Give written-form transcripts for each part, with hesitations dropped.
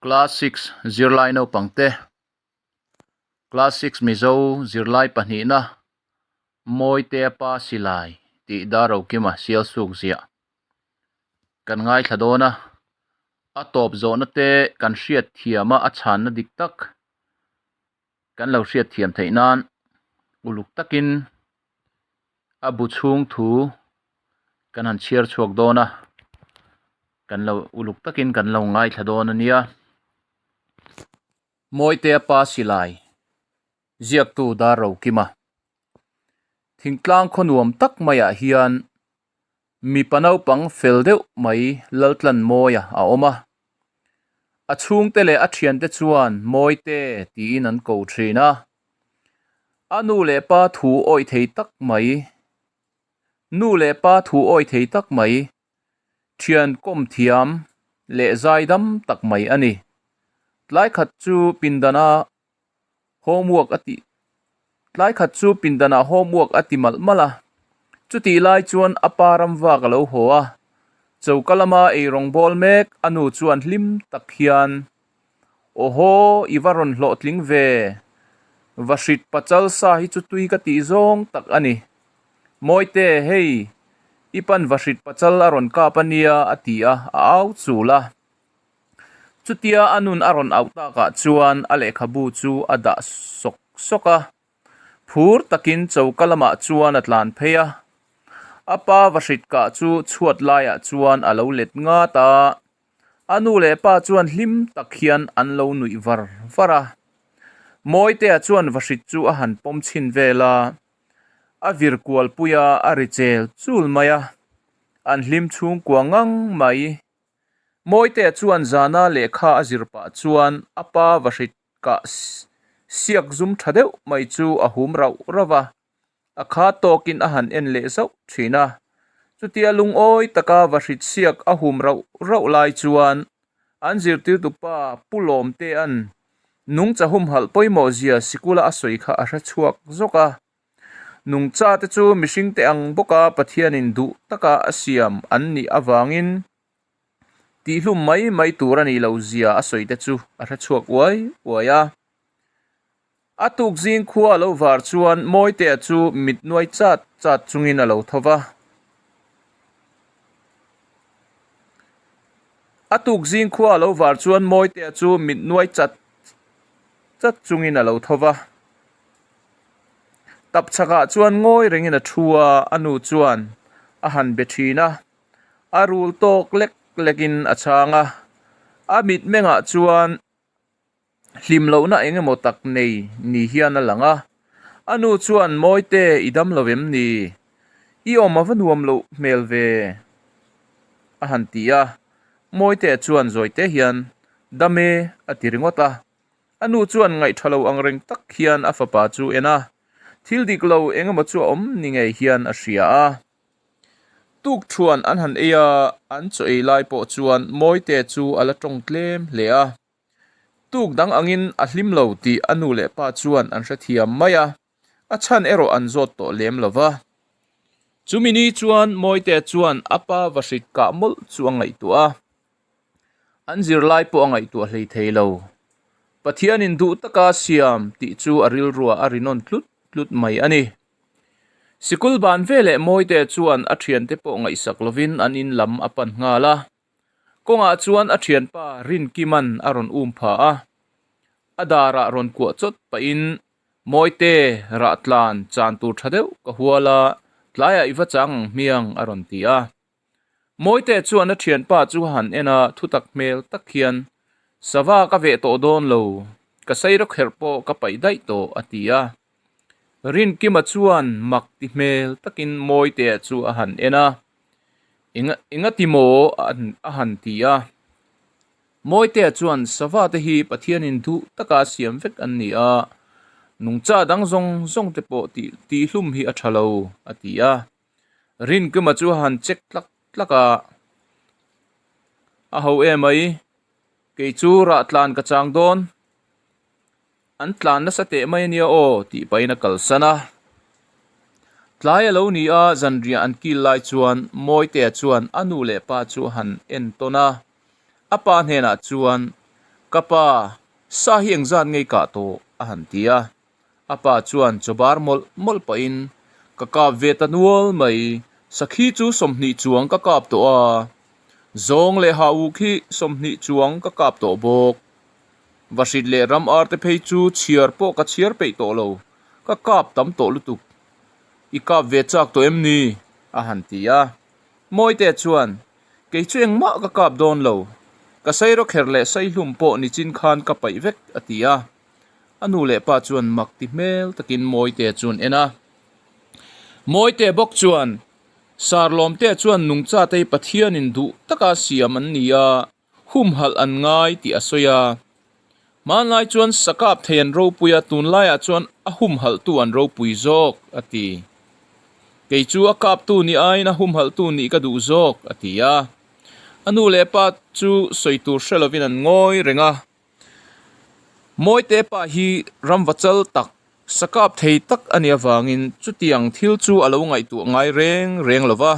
Class six zirlai naupang te class six mizo zirlai pahnihna Mawitea pa silai tih Darrokima sialsuk ziah kan ngaithla dawn a a tawp zawhna te kan hriat thiam a a chhanna dik tak kan lo hriat thiam theih nan uluk takin a bu chhung thu kan han chhiar chhuak dawn a kan lo uluk takin kan lo ngaithla dawn a nia Mawitea pa silai ziaktu Darrokima thingtlang khaw nuam tak maiah hian Mipa naupang fel deuh mai Laltlanmawia a awm a. A chhungte leh a thiante chuan Mawite tiin an ko thin a. A nu leh pa thu awih thei tak mai, nu leh pa thu awih thei tak mai, thian kawm thiam leh zaidam tak mai a ni. Tlai khat chu pindana homework a tih tlai khat chu pindanah homework a ti malh malh a chutih lai chuan a pa ram vak a lo haw a choka lama eirawng bawl mek a nu chuan hlim tak hian awhaw i va rawn hlawhtling ve va hrit pachal sa hi chu tui ka tih zawng tak a ni mawite hei i pan va hrit pachal a rawn kap a nia a ti a a au chul a. Chutia a nun a rawn auh takah chuan a lehkhabu chu a dah sawk sawk a, phur takin choka lamah chuan a tlan phei a. A pa vahrit kah chu chhuat laiah chuan a lo let ngat a, a nu leh pa chuan hlim tak hian an lo nuih var var a. Mawitea chuan vahrit chu a han pawm chhin vel a, a vir kual pui a, a ri chel chul mai a, an hlim chhungkua ngang mai. Mawitea chuan zana lehkha a zir pah chuan a pa vahrit kah siak zum tha deuh mai chu a hum rauh rauh a, a kha tawkin a han en leh zauh thin a. Chutia lungawi taka vahrit siak a hum rauh rauh lai chuan an zirtirtu pa Pu Lawmtea'n nungcha humhalh pawimawh zia sikula a sawi kha a hre chhuak zawk a. Nungcha te chu mihring te ang bawka Pathianin duh taka a siam an nih avangin tihhlum mai mai tur a nih loh zia a sawi te chu a hre chhuak uai uai a. A tuk zing khua a lo var chuan Mawitea chu mit nuai chat chat chungin a lo tho va. A tuk zing khua a lo var chuan Mawitea chu mit nuai chat chat chungin a lo tho va. Tap chhakah chuan ngawi rengin a thu a, a nu chuan a han be thin a, a rul tawk lek lekin a chhang a, a mitmengah chuan hlim lohna eng emaw tak nei ni hian a lang a, a nu chuan Mawite i dam lo em ni? I awm a va nuam loh hmel ve a han ti a, Mawite chuan zawite hian Dam e a ti ringawt a. A nu chuan ngaih tha lo ang reng tak hian a fapa chu en a, thil dik lo eng emaw chu a awm ni ngei hian a hria a. Tukthuan an han ei a, an chaw ei lai pawh chuan Mawite chu a la tawng tlem hle a. Tuk dang angin a hlim lo tih a nu leh pa chuan an hrethiam mai a, a chhan erawh an zawt tawh lem lo va. Chumi ni chuan Mawite chuan a pa vahrit kah mawlh chu a ngaihtuah a. An zirlai pawh a ngaihtuah hlei thei lo. Pathianin duh taka siam tih chu a rilruah a rinawn tlut tlut mai a ni. Sikul ban veleh Mawite chuan a thiante pawh ngaihsak lovin an in lam a pan nghal a. Kawngah chuan a thianpa Rinkiman a rawn um pha a. A darah rawn kuah chawt pahin Mawite rah tlan chan tur tha deuh ka hual a, tlaiah i va chang ang hmiang a rawn ti a. Mawite chuan a thianpa chu a han en a, thutak hmel tak hian, Sava ka veh tawh dawn lo, ka saira kherh pawh ka paih daih tawh, a ti a. Rinkima chuan mak ti hmel takin Mawitea chu a han en a, Enga engati maw? a han ti a. Mawitea chuan, Sava te hi Pathianin duh taka a siam vek an ni a, nungcha dang zawng zawng te pawh tih tihhlum hi a tha lo, a ti a. Rinkima chu a han check tlak tlak a, A ho em mai, kei chu rah tlan ka chang dawn, an tlan nasa teh mai ania aw tih pahin a kalsan a. Tlai a lo ni a, zanriah an kil lai chuan Mawitea chuan a nu leh pa chu a han en tawn a, a pa hnenah chuan, Ka pa, sa hi engzat ngei kah tawh? a han ti a. A pa chuan chaw bar mawlh mawlh pahin, Ka kap ve ta nual mai, sakhi chu 20 chuang ka kap tawh a, zawng leh ha uk hi 20 chuang ka kap tawh bawk. Vahrit leh ram ar te phei chu chhiar pawh ka chhiar peih tawh lo, ka kap tam tawh lutuk. I kap ve chak tawh em ni? a han ti a. Mawite chuan, Kei chu engmah ka kap dawn lo. Ka sairawkher leh saihlum pawh nichin khan ka paih vek, a ti a. A nu leh pa chuan mak ti hmel takin Mawite chu an en a. Mawite bawk chuan, Sarlawmte chuan nungchatei Pathianin duh taka siam an ni a, humhalh an ngai tih a sawi a. Hmanlai chuan sakap thei an ropui a, tunlaiah chuan a humhalhtu an ropui zawk, a ti. Kei chu a kaptu nih aiin a humhalhtu nih ka duh zawk, a ti a. A nu leh pa chu sawi tur hre lovin an ngawi reng a. Mawite pa hi ramva chal tak, sakap thei tak a nih avangin chutiang thil chu a lo ngaihtuah ngai reng reng lo va.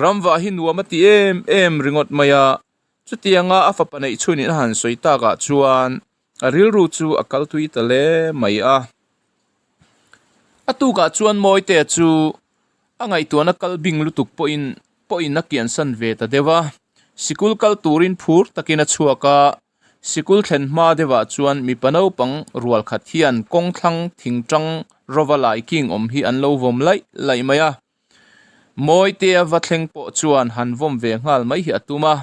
Ramvah hi nuam a ti em em ringawt mai a, chutianga a fapa neih chhunin a han sawi takah chuan a rilru chu a kal tui ta hle mai a. A tukah chuan Mawitea chu a ngaihtuahna kal bing lutuk pawhin pawhin a kiansan ve ta deuh a, sikul kal turin phur takin a chhuak a, sikul thlen hma deuhah chuan mipa naupang rual khat hian kawng thlang thingtang rova lai king awm hi an lo vawm laih laih mai a. Mawitea va thleng pawh chuan han vawm ve nghal mai hi a tum a,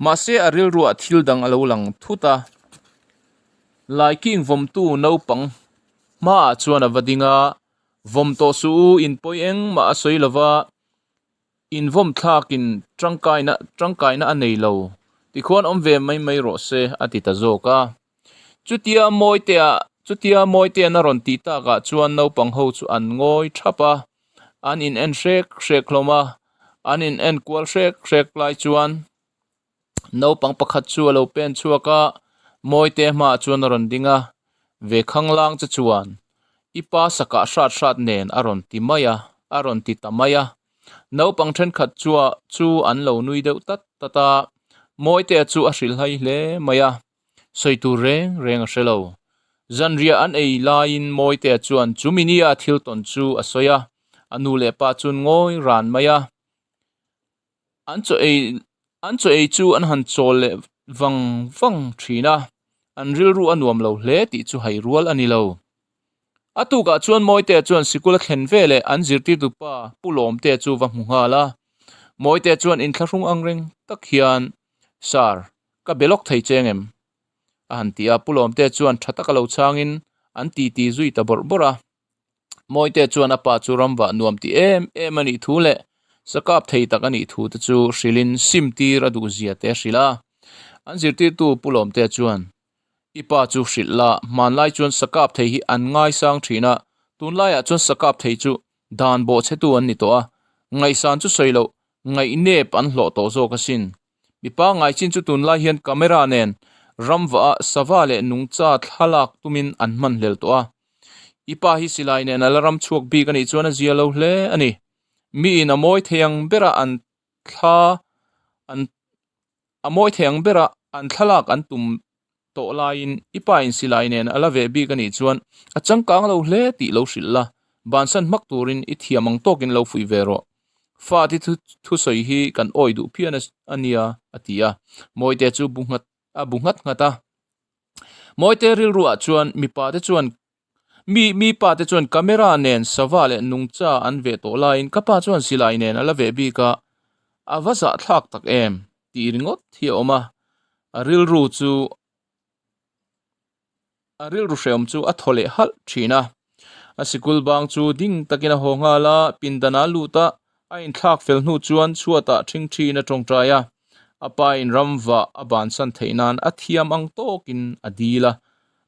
mahse a rilruah thil dang a lo lang thut a. Laiking vawmtu naupang hmaah chuan a va ding a, Vawm tawh suh u, in pawi engmah a sawi lo va, in vawm thlakin tangkaina tangkaina a nei lo, tikhuan awm ve mai mai rawh se, a ti ta zawk a. Chutia Mawitea chutia Mawitean a rawn tih takah chuan naupang ho chu an ngawi thap a, an in en hrek hrek hlawm a, an in en kual hrek hrek lai chuan naupang pakhat chu a lo pen chhuak a, Mawitea hmaah chuan a rawn ding a, ve khanglang che chuan i pa sakah hrat hrat nen a rawn ti mai a, a rawn ti ta mai a. Naupang thenkhat chua chu an lo nui deuh tat tat a, Mawitea chu a hrilhhai hle mai a. Sawi tur reng reng a hre lo. Zanriah an ei laiin Mawitea chuan chu minia thil tawn chu a sawi a, a nu leh pa chuan ngawi ran mai a. An chaw ei an chaw ei chu an han chawl leh vang vang thin a, an rilru a nuam lo hle tih chu hai rual a ni lo. A tukah chuan Mawitea chuan sikul a thlen ve leh an zirtirtu pa Pu Lawmtea chu va hmu nghal a. Mawitea chuan inthlahrung ang reng tak hian, Sir, Ka be lawk thei che engem? A han ti a, Pu Lawmtea chuan tha taka lo chhangin an titi zui ta bawrh bawrh a. Mawitea chuan a pa chu ramvah nuam ti em em a nih thu leh sakap thei tak a nih thu te chu hrilhin sim tir a duh zia te a hrilh a. An zirtirtu Pu Lawmtea chuan, I pa chu hrilh la, hmanlai chuan sakap thei hi an ngaisang thin a, tunlaiah chuan sakap thei chu dan bawhchhetu an ni tawh a, ngaihsan chu sawi loh Ngaihnep an hlawh tawh zawk asin. Mipa ngaichin chu tunlai hian camera nen ramvah ah sava leh nungcha thlalak tumin an hman hlel tawh a. I pa hi silai nen a la ram chhuak bik anih chuan a zia lo hle a ni. Mi in a mawi thei ang bera an thla an a mawi thei ang bera an thlalak an tum tawh laiin i pa in silai nen a la veh bik anih chuan a changkang lo hle tih lo hrilh la, bansan hmak turin i thiam ang tawkin lo fuih ve rawh. Fate thusawi hi kan awi duh phian a nia a ti a, Mawite chu bu nghat a bu nghat nghat a. Mawite rilruah chuan mipa te chuan Mi mi pa te chuan camera nen sava leh nungcha an veh tawh laiin ka pa chuan silai nen a la veh bik a, a va zahthlak tak em tih ringawt hi a awm a, a rilru chu a rilru hreawm chu a thaw leh halh thin a. A sikul bang chu ding takin a haw nghal a, pindan a lut a, a inthlak fel hnu chuan chhuatah ṭhingṭhiin a ṭawngṭai a, a pa in ramvah a bansan theih nan a thiam ang tawkin a dil a,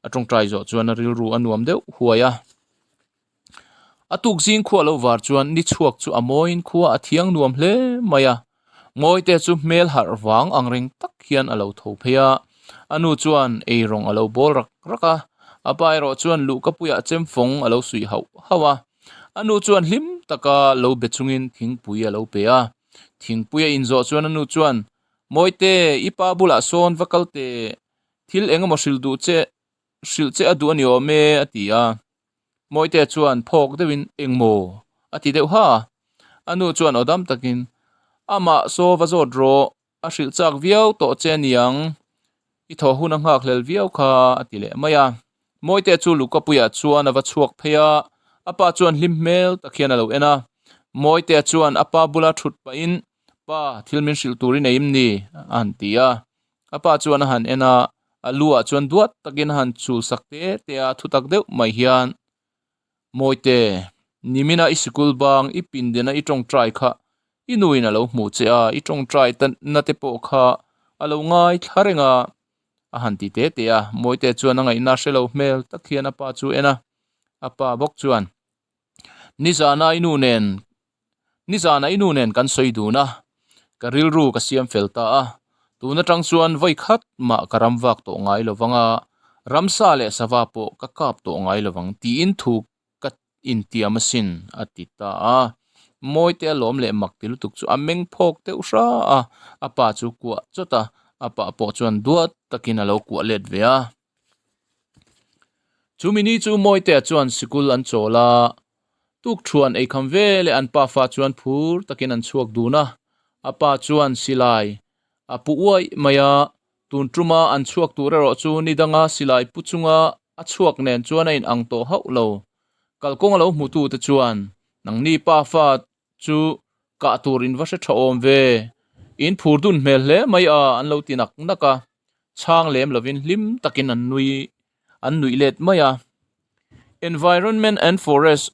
A tawngtai zawh chuan a rilru a nuam deuh huai a. A tuk zing khua lo var chuan ni chhuak chu a mawiin khua a thiang nuam hle mai a. Mawite chu hmel harh vang ang reng tak hian a lo tho phei a. A nu chuan ei rawng a lo bawl rak rak a. A pa erawh chuan luhkapuiah chemfawng a lo suih hauh hauh a. A nu chuan hlim taka lo be chungin thingpui a lo pe a. Thingpui a inzawh chuan a nu chuan, Mawite, i pa bulah sawn va kal teh. Thil eng emaw hrilh duh che, hrilh che a duh a ni awm e, a ti a. Mawitea chuan phawk deuhin, Eng maw? a ti deuh ha a. A nu chuan aw dam takin, Amah saw va zawt rawh, a hrilh chak viau tawh che a niang, i thaw hun a nghak hlel viau kha, a ti leh mai a. Mawitea chu Lukapuiah chuan a va chhuak phei a, a pa chuan hlim hmel tak hian a lo en a. Mawitea chuan a pa bula thut pahin, Pa, thil min hrilh tur i nei im ni? a han ti a. A pa chuan a han en a, a lu ah chuan duat takin a han chul sak te te a, thutak deuh mai hian, Mawite, nimina i sikul bang i pindena i tawngtai kha i nuin a lo hmuh che a, i tawngtai na te pawh kha a lo ngai thla reng a, a han ti te te a. Mawite chuan a ngaihna hre lo hmel tak hian a pa chu a en a, a pa bawk chuan, Nizana i nu nen Nizana i nu nen kan sawi dun a, ka rilru ka siam fel ta a, tun atang chuan vawi khat mah ka ram vak tawh ngai lo vang a, ramsa leh sava pawh ka kap tawh ngai lo vang tiin thu ka intiam asin a ti ta a. Mawite a lawm leh mak ti lutuk chu a meng phawk deuh hra a, a pa chu kuah chawt a, a pa pawh chuan duat takin a lo kuah let ve a. Chumi ni chu Mawitea chuan sikul an chawl a, Tukthuan eikham ve leh an pafa chuan phur takin an chhuak dun a, a pa chuan silai a pu uaih mai a, tun tuma an chhuak tur erawh chu ni danga silai pu chunga a chhuak nen chuan a inang tawh hauh lo. Kalkawng a lo hmutute chuan nangni pafa chu kah tur in va hre tha awm ve, in phur dun hmel hle mai a an lo ti nak nak a, chhang lem lovin hlim takin an nui an nuih let mai a. Environment and Forest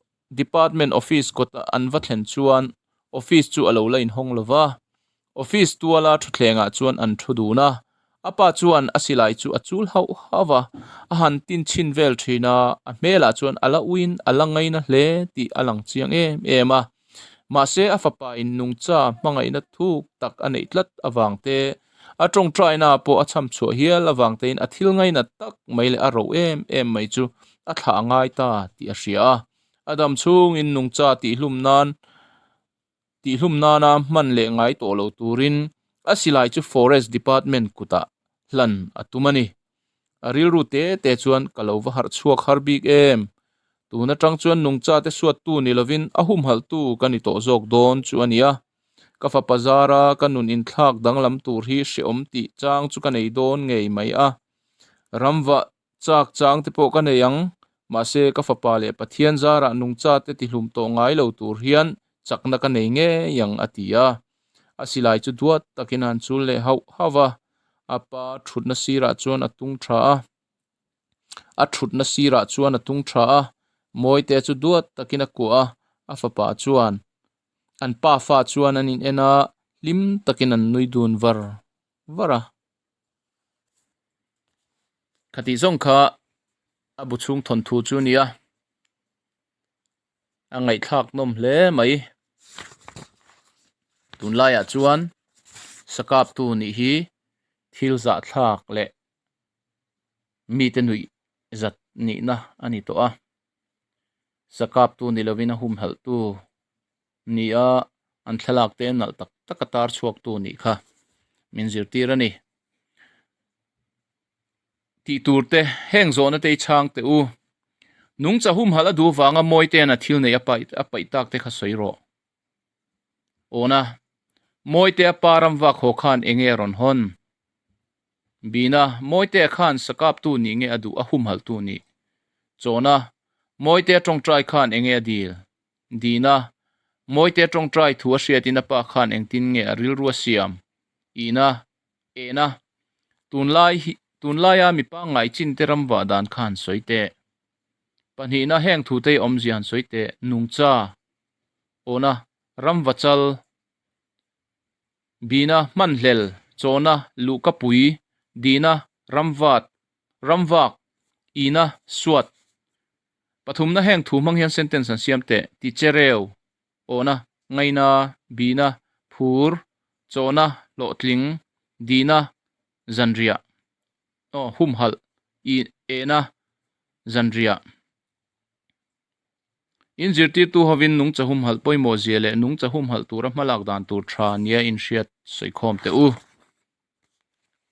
Department office kawta an va thlen chuan office chu a lo la inhawng lo va, office tuala thutthlengah chuan an thu dun a, a pa chuan a silai chu a chul hauh hauh va, a han tin chhin vel thin a, a hmelah chuan a la uiin a la ngaina hle tih a lang chiang em em a. Mahse a fapa in nungcha hmangaihna thuk tak a neih tlat avang te, a tawngtaina pawh a chham chhuah hial avang tein a thil ngainat tak mai leh a roh em em mai chu a thlah a ngai ta tih a hria a. A dam chhungin nungcha tihhlum nan tihhlum nana hman leh ngai tawh lo turin a silai chu Forest Department kutah hlan a tum a ni. A rilru te te chuan ka lo va harh chhuak har bik em? Tun atang chuan nungcha te suattu ni lovin a humhalhtu ka ni tawh zawk dawn chu a nia. Ka fapa zara ka nun inthlak danglam tur hi hrehawm tih chang chu ka nei dawn ngei mai a. Ramvah chak chang te pawh ka nei ang, mahse ka fapa leh Pathian zarah nungcha te tihlum tawh ngai lo tur hian chakna ka nei ngei ang a ti a. A silai chu duat takin a han chul leh hauh hauh a, a pa thutna sirah chuan a tung tha a. A thutna sirah chuan a tung tha a, Mawite chu duat takin a kuah a, a fapa chuan an pafa chuan an in en a, hlim takin an nui dun var var a. Khatih zawng kha a bu chhung thawnthu chu a ni a, a ngaihthlak nawm hle mai. Tunlaiah chuan sakaptu nih hi thil zahthlak leh mite nuih zat nihna a ni tawh a, sakaptu ni lovin a humhalhtu ni a, an thlalak te nalh tak tak a tar chhuak tu nih kha min zirtir a ni. Tih tur te, heng zawhna te i chhang teh u. Nungcha humhalh a duh vanga Mawitean a thil neih a paih a paih tak te kha sawi rawh. Awna, Mawitea pa ram vak haw khan enge a rawn hawn? Bina, Mawitea khan sakaptu nih nge a duh a humhalhtu nih? Chawna, Mawitea tawngtai khan enge a dil? Dina, Mawitea tawngtai thu a hriatin a pa khan engtin nge a rilru a siam? Ina, Ena, Tunlai hi tunlaia mi pangngai chin te ram vah dan kha han sawi teh. Pahnihna heng thu te hi awmzia han sawi teh. Nungcha, Awna, Ramvachal, Bina, Hmanhlel, Chawna, Luhkapui, Dina, Ramvat, Ramvak, Ina, Suat. Pathumna heng thu hmang hian sentence an siam teh, ti che reu, awhna, ngaina, bihna, phur, chawhna, hlawhtling, dihna, zanriah, aw humhalh, ih ehna, zanriah. In zirtirtu hovin nungcha humhalh pawimawh zia leh nungcha humhalh tura hmalak dan tur tha nia inhriat sawikhawm teh u.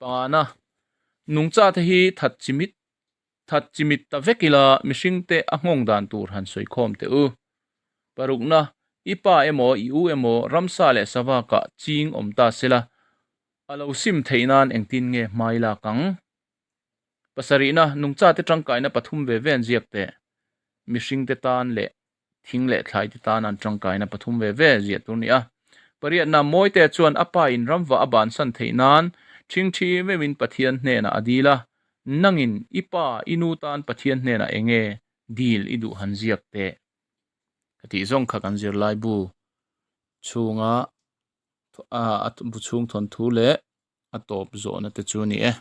Pangana. Nungchate hi that chimit that chimit ta vek ila mihringte a nghawng dan tur han sawi khawm teh u. Parukna, I pa emaw i u emaw ramsa leh sava kah ching awm ta sela, a lo sim theih nan engtin nge hmai lak ang? Pasarihna, Nungchate tangkaina pathum ve ve an ziak teh. Mihringte tan leh thing leh thlai te tan an tangkaina pathum ve ve ziah tur a ni a. Pariatna, Mawite chuan a pa in ramvah a bansan theih nan ṭhingṭhi meuhin Pathian hnenah a dil a, Nangin i pa, i nu tan Pathian hnenah eng nge dil i duh han ziak teh? Ka tih zawng kha kan zirlai bu chhunga a bu chhung thawnthu leh a tawp zawhna te chu a ni e.